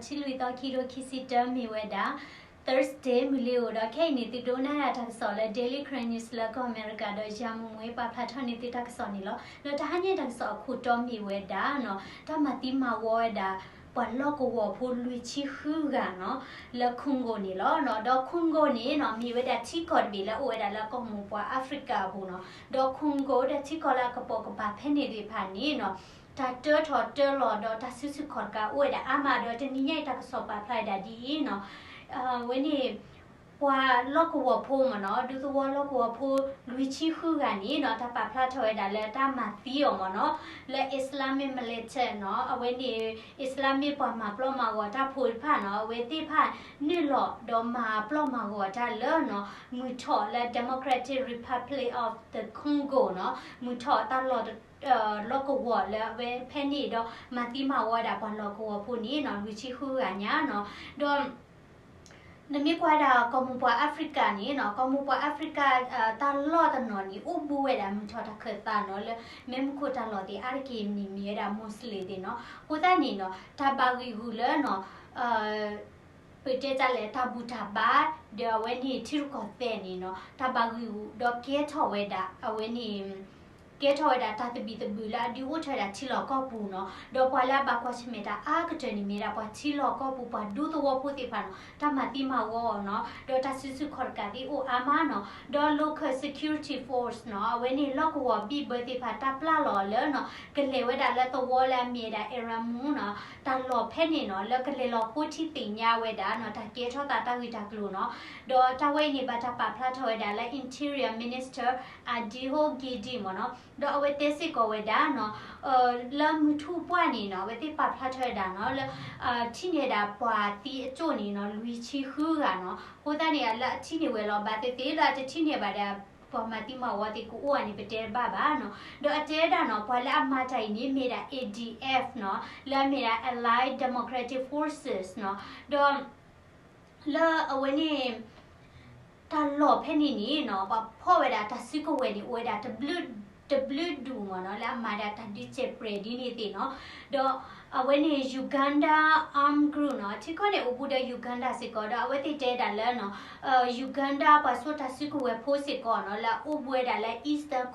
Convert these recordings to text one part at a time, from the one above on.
ထံလွံၢ်သီ ခံကထိခံဆံတၢ မ့ၢ်ဝဲဒၣ် Thursday မုၢ်လ့ၤဧိၤဒီး ခဲအံၤန့ၣ် သုဒိကနၣ်ဒၣ်တၢ်ကစီၣ်လၢ Daily Karen News လၢကီၢ်အမဲရကၤဒီး ယၤမုၢ်မွေး ပာ်ဖျါထီၣ်န့ၢ်သုတၢ်ကစီၣ်န့ၣ်လီၤ. ဒီးတဟါညါတၢ်ကစီၣ်အခိၣ်တီမ့ၢ်ဝဲဒၣ်နီၤ တၢ်မၤသံမၤဝီဝဲဒၣ် ပှၤလီၢ်ကဝီၤဖိလွံၢ်ဆံဃုဂၤနီၤ လၢ Congo န့ၣ်လီၤ. ဒီး Congo န့ၣ်နီၤ မ့ၢ်ဝဲဒၣ်ထံကီၢ်တဘ့ၣ်လၢအအိၣ်ဝဲဒၣ်လၢကီၢ်မိၢ်ပှၢ်အဖရံကၤအပူၤနီၤ. ဒီး Congo ဒီးထံကီၢ်လၢအကပိာ်ကပၤဖဲန့ၣ်သ့ၣ်တဖၣ်န့ၣ်နီၤ တၢ်တၢထီၣ်တၢလီၤဒီးတၢ်စုဆူၣ်ခီၣ်တကးအိၣ်ဝဲဒၣ်အါမး ဒီးတနံၤညါအံၤတၢ်ကစီၣ်ပာ်ဖျါဝဲဒၣ်ဒ်အံၤနီၤ အဝဲန့ၣ် ပှၤလီၢ်ကဝီၤဖိမ့ၢ်နီၤ ဒူသဝီလီၢ်ကဝီၤဖိလွံၢ်ဆံဃုဂၤန့ၣ်နီၤ တၢ်ပာ်ဖျါထီၣ်ဝဲဒၣ်လၢတၢ်မၤသံအီၤမ့ၢ်နီၤ လၢ Islamic militant နီၤ အဝဲန့ၣ် Islamic ပှၤမၤပျီမၤဂီၤတၢ်ဖိတဖၣ်နီၤ အဝဲသ့ၣ်တဖၣ်နုာ်လီၤဒီးမၤပျီမၤဂီၤတၢ်လၢနီၤ မုၢ်ထီၣ်လၢ Democratic Republic of the Congo နီၤ မုၢ်ထီၣ်တၢ်လီၢ် လီၢ်ကဝီၤလၢအဝဲဖဲန့ၣ်ဒီး မၤသံမၤဝီဝဲဒၣ်ပှၤလီၢ်ကဝီၤဖိန့ၣ်နီၤ လွံၢ်ဆံဃုဂၤညါနီၤ ဒီး နမ့ၢ်ကွၢ်ဒၣ်ကီၢ်မိၢ်ပှၢ်အဖရံကၤန့ၣ်နီၤ ကီၢ်မိၢ်ပှၢ်အဖရံကၤ တၢ်လီၢ်တနီၤန့ၣ် အိၣ်ဘူးဝဲဒၣ်မုၢ်ထီၣ်တၢ်ခၢၣ်သးနီၤ လၢမ့ၢ်မူခိၣ်တၢ်လီၢ်သ့ၣ်အါတက့ၢ်န့ၣ် မ့ၢ်ဝဲဒၣ် Muslim သ့ၣ်နီၤ အဃိသတးန့ၣ်နီၤ တၢ်ဘၣ်ဂံာ်ဂူာ်လၢနီၤ ပတဲတၢ်လဲၣ် တၢ်ဘူၣ်တၢ်ဘါ ဒီးအဝဲန့ၣ်ထံရူၢ်ကီၢ်သဲးန့ၣ်နီၤ တၢ်ဘၣ်ဂံာ်ဂူာ် ဒီးကဲထီၣ်ဝဲဒၣ် အဝဲန့ၣ် ကဲထီၣ်ဝဲဒၣ်တၢ်သဘံၣ်သဘုၣ်လၢအဒုးအိၣ်ထီၣ်ဝဲဒၣ်ထံလီၢ်ကီၢ်ပူၤနီၤ ဒီးပှၤလၢအဘၣ်ကွၢ်ဆၢၣ်မဲာ်တၢ်အါကတၢၢ်န့ၣ် မ့ၢ်ဒၣ်ပှၤထံလီၢ်ကီၢ်ပူၤ ပှၤဒူသဝီဖိသ့ၣ်တဖၣ်နီၤ တၢ်မၤသံမၤဝီအီၤနီၤ ဒီးတၢ်စုဆူၣ်ခီၣ်တကးသ့ၣ်အိၣ်အါမးနီၤ ဒီး local security force နီၤ အဝဲန့ၣ်လီၢ်ကဝီၤဘံၣ်ဘၢသ့ၣ်တဖၣ် တၢ်ပျၢ်လီၤအီၤလၢနီၤ ကလဲၤဝဲဒၣ်လၢသဝီလၢအမ့ၢ်ဝဲဒၣ် Eramu နီၤ တၢ်လီၢ်ဖဲန့ၣ်နီၤ လၢကလဲၤလီၤဃိထံသ့ၣ်ညါဝဲဒၣ်နီၤ တၢ်ကဲထီၣ်သးတၢ်ဂ့ၢ်တၢ်ကျိၤနီၤ ဒီးတၢ်ဝဲအံၤန့ၣ် ဘၣ်တၢ်ပာ်ဖျါထီၣ်ဝဲဒၣ်လၢ Interior Minister Adiho Gidi မ့ၢ်နီၤ ဒီးအဝဲတဲစ့ၢ်ကီးဝဲဒၣ်နီၤ လၢမုၢ်ထူၣ်ပှၢ်န့ၣ်နီၤ အဝဲသ့ၣ်ပာ်ဖျါထီၣ်ဝဲဒၣ်နီၤ လၢ ထံၣ်န့ၢ်ဝဲဒၣ်ပှၤသံအကၠိၣ်န့ၣ်နီၤ လွံၢ်ဆံဃုဂၤနီၤ အဃိသတးန့ၣ် လၢအထံၣ်န့ၢ်ဝဲလီၤ ဘၣ်သ့ၣ်သ့ၣ်လၢအတထံၣ်န့ၢ်ဘၣ်ဒီး ပှၤမၤသံမၤဝီသ့ၣ်ကအိၣ်ဧါန့ၣ် ပတဲတဘၣ်ဘၣ်နီၤ ဒီးအတဲဝဲဒၣ်နီၤ ပှၤလၢအမၤတၢ်အံၤန့ၣ် မ့ၢ်ဒၣ် A D F နီၤ လၢအမ့ၢ်ဒၣ် Allied Democratic Forces နီၤ ဒီး လၢအဝဲန့ၣ် တၢ်လီၢ်ဖဲန့ၣ်န့ၣ်နီၤ ပှၤဖီၣ်ဝဲဒၣ်တၢ်စုကဝဲၤန့ၣ် အိၣ်ဝဲဒၣ် တဘျုးဒူၣ်မ့ၢ်နီၤ လၢအမၤဒၣ်တၢ်ဒုးစဲးပြဲးဒ်န့ၣ်သ့ၣ်နီၤ ဒီးအဝဲန့ၣ် Uganda Armed Group နီၤ ထံကီၢ်န့ၣ်အိၣ်ဘူးဒီး Uganda စ့ၢ်ကီး ဒီးအဝဲသ့ၣ်တဲဒၣ်လၢနီၤ Uganda ပှၤစိာ်တၢ်စုကဝဲၤဖိစ့ၢ်ကီးနီၤ လၢအအိၣ်ဘူးဝဲဒၣ်လၢ Eastern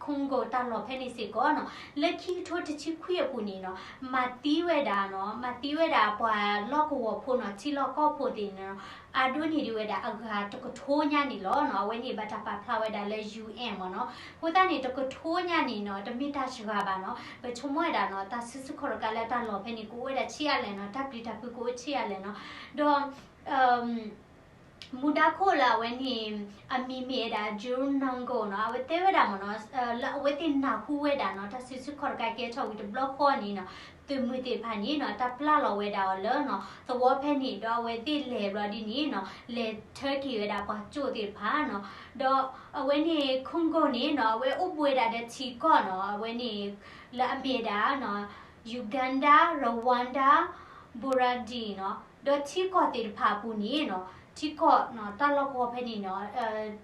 Congo တၢ်လီၢ်ဖဲန့ၣ်စ့ၢ်ကီးနီၤ လၢခံကထိတဆံခွံအပူၤန့ၣ်နီၤ မၤသံဝဲဒၣ်နီၤ မၤသံဝဲဒၣ်ပှၤလီၢ်ကဝီၤဖိနီၤ ထံလီၢ်ကီၢ်ဖိသ့ၣ်န့ၣ်နီၤ အါဒိၣ်န့ၢ်ဒံးဝဲဒၣ်အဂၤတကထိညါန့ၣ်လီၤနီၤ အဝဲန့ၣ်ဘၣ်တၢ်ပာ်ဖျါဝဲဒၣ်လၢ U N မ့ၢ်နီၤ အဃိသတးန့ၣ် တကထိညါန့ၣ်နီၤ တမ့ၢ်တၢ်စှၤဘၣ်နီၤ ပဆိကမိၣ်ဝဲဒၣ်နီၤ တၢ်စုဆူၣ်ခီၣ်တကးလၢတၢ်လီၢ်ဖဲန့ၣ် ကအိၣ်ဝဲဒၣ်ဆံးအါလဲၣ်နီၤ တၢ်ပျံၤတၢ်ဖုးကအိၣ်ဆံးအါလဲၣ်နီၤ ဒီး မူဒါခိၣ်လၢအဝဲန့ၣ် အမံၤမ့ၢ်ဝဲဒၣ် June Nango နီၤ အဝဲတဲဝဲဒၣ်မ့ၢ်နီၤ လၢအဝဲသ့ၣ်နၢ်ဟူဝဲဒၣ်နီၤ တၢ်စုဆူၣ်ခီၣ်တကးကဲထီၣ်ဝံၤတဘျီဃီန့ၣ်နီၤ သုးမုၢ်သ့ၣ်တဖၣ်န့ၣ်နီၤ တၢ်ပျၢ်လီၤဝဲဒၣ်အီၤလၢနီၤ သဝီဖဲန့ၣ် ဒီးအဝဲသ့ၣ်လဲၤဘျီဒ်န့ၣ်နီၤ လဲၤထၢက့ၤဝဲဒၣ်ပှၤကၠိၣ်သ့ၣ်တဖၣ်နီၤ ဒီးအဝဲန့ၣ် Congo န့ၣ်နီၤ အဝဲအိၣ်ဘူးဝဲဒၣ်ဒီးထံကီၢ်နီၤ အဝဲန့ၣ် လၢအမ့ၢ်ဝဲဒၣ် Uganda, Rwanda, Burundi နီၤ ဒီးထံကီၢ်သ့ၣ်တဖၣ်အပူၤန့ၣ်နီၤ ထံကီၢ်နီၤ တၢ်လီၢ်ကဝီၤဖဲန့ၣ်နီၤ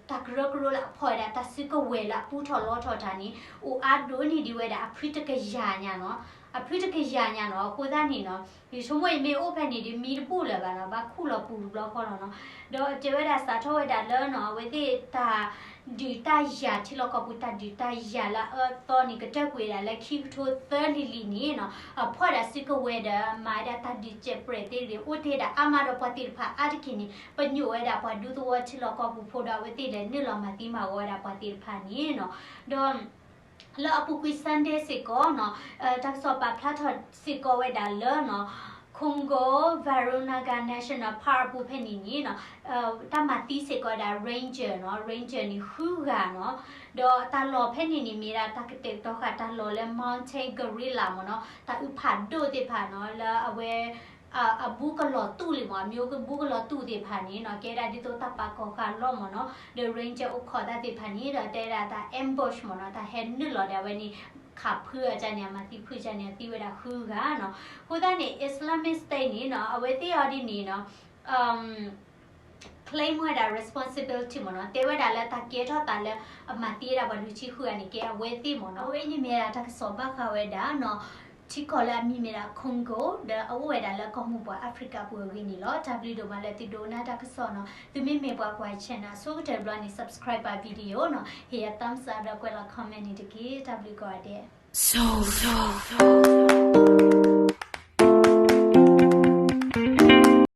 တၢ်ကရၢကရိလၢအဖီၣ်ဝဲဒၣ်တၢ်စုကဝဲၤလၢအပူထီၣ်လီထီၣ်တၢ်န့ၣ် အိၣ်အါဒိၣ်န့ၢ်ဒံးဝဲဒၣ်အဖုတကယၤညါနီၤ အဖုတကယၤညါနီၤ အဃိသတးန့ၣ်နီၤ ယဆိကမိၣ်အံၤမ့ၢ်အိၣ်ဖဲန့ၣ်ဒီးမံတဘူၣ်လၢၤဘၣ်နီၤ ဘၣ်ခူၣ်လီၤပူၤတဘျီဃီလီၤနီၤ ဒီးတဲဝဲဒၣ်စးထီၣ်ဝဲဒၣ်လၢနီၤ အဝဲသ့ၣ်တၢ် ဒုးတၢ်ယၤထံလီၢ်ကီၢ်ပူၤ တၢ်ဒုးတၢ်ယၤလၢအအၢသီန့ၣ် ကတၢၢ်ကွံာ်ဝဲဒၣ်လၢခံကထိသၢလံၤလံၤန့ၣ်နီၤ အဖီၣ်ဒၣ်စုကဝဲၤဒီး မၤဝဲဒၣ်တၢ်ဒုးစဲးပြဲးသ့ၣ်တဖၣ် အိၣ်တ့ၢ်ဒၣ်အါမးဒီးပှၤသ့ၣ်တဖၣ်အါတက့ၢ်န့ၣ် ပညိၣ်ဝဲဒၣ်ပှၤဒူသဝီထံလီၢ်ကီၢ်ပူၤဖိဒီး အဝဲသ့ၣ်လဲၤနုာ်လီၤမၤသံမၤဝီဝဲဒၣ်ပှၤသ့ၣ်တဖၣ်န့ၣ်နီၤ ဒီး လၢအပူၤကွံာ် Sunday စ့ၢ်ကီးနီၤ တၢ်ကစီၣ်ပာ်ဖျါထီၣ်စ့ၢ်ကီးဝဲဒၣ်လၢနီၤ Congo Virunga National Park အပူၤဖဲန့ၣ်န့ၣ်နီၤ တၢ်မၤသံစ့ၢ်ကီးဝဲဒၣ် ranger နီၤ ranger န့ၣ်ဃုဂၤနီၤ ဒီးတၢ်လီၢ်ဖဲန့ၣ်န့ၣ် မ့ၢ်ဒၣ်တၢ်ကတဲာ်ကတီၤဃာ်တၢ်လီၢ်လၢ mountain gorilla မ့ၢ်နီၤ တၢ်အုးဖးဒိၣ်သ့ၣ်တဖၣ်နီၤ လၢအဝဲ အဘူးကလီၤတူၢ်လံမ့ၢ် အမျိုးဘူးကလီၤတူၢ်သ့ၣ်တဖၣ်န့ၣ်နီၤ ကဲဒၣ်ဒ်သိးတၢ်ပာ်ကီၤဃာ်လီၤမ့ၢ်နီၤ ဒီး ranger အိၣ်ခိးတၢ်သ့ၣ်တဖၣ်န့ၣ် ဒီးတဲဒၣ်တၢ် ambush မ့ၢ်နီၤ တၢ်ဟဲနုာ်လီၤဒီးအဝဲန့ၣ် ခးဖုအကန့ၣ် အမၤသံဖုအကန့ၣ် အသံဝဲဒၣ်ဃုဂၤနီၤ အဃိသတးန့ၣ် Islamic State န့ၣ်နီၤ အဝဲသ့ၣ်အီၤဒ်န့ၣ်နီၤ claim ဝဲဒၣ် responsibility မ့ၢ်နီၤ တဲဝဲဒၣ်လၢတၢ်ကဲထီၣ်သးလၢအမၤသံဝဲဒၣ်ပှၤလွံၢ်ဆံဃုဂၤန့ၣ် ကဲအဝဲသ့ၣ်မ့ၢ်နီၤ အဝဲအံၤန့ၣ်မ့ၢ်ဒၣ်တၢ်ကစီၣ်ဘၣ်ဃးဝဲဒၣ်နီၤ ထံကီၢ်လၢအမံၤမ့ၢ်ဒၣ် Congo ဒီးအအိၣ်ဝဲဒၣ်လၢကီၢ်မိၢ်ပှၢ် Africa ပူၤအဂ့ၢ်န့ၣ်လီၤ. တၢ်ဘျုးဒိၣ်မးလၢသုဒိကနၣ်တၢ်ကစီၣ်နီၤ. သုမ့မ့ၢ်ပှၤကွၢ် channel အဆိကတၢၢ်တဘျီန့ၣ် subscribe ပၢ် video နီၤ, ဟ့ၣ်ယၤ thumbs up ဒီးကွဲးလီၤ comment န့ၣ်တက့ၢ်. တၢ်ဘျုးကိးဂၤဒဲး.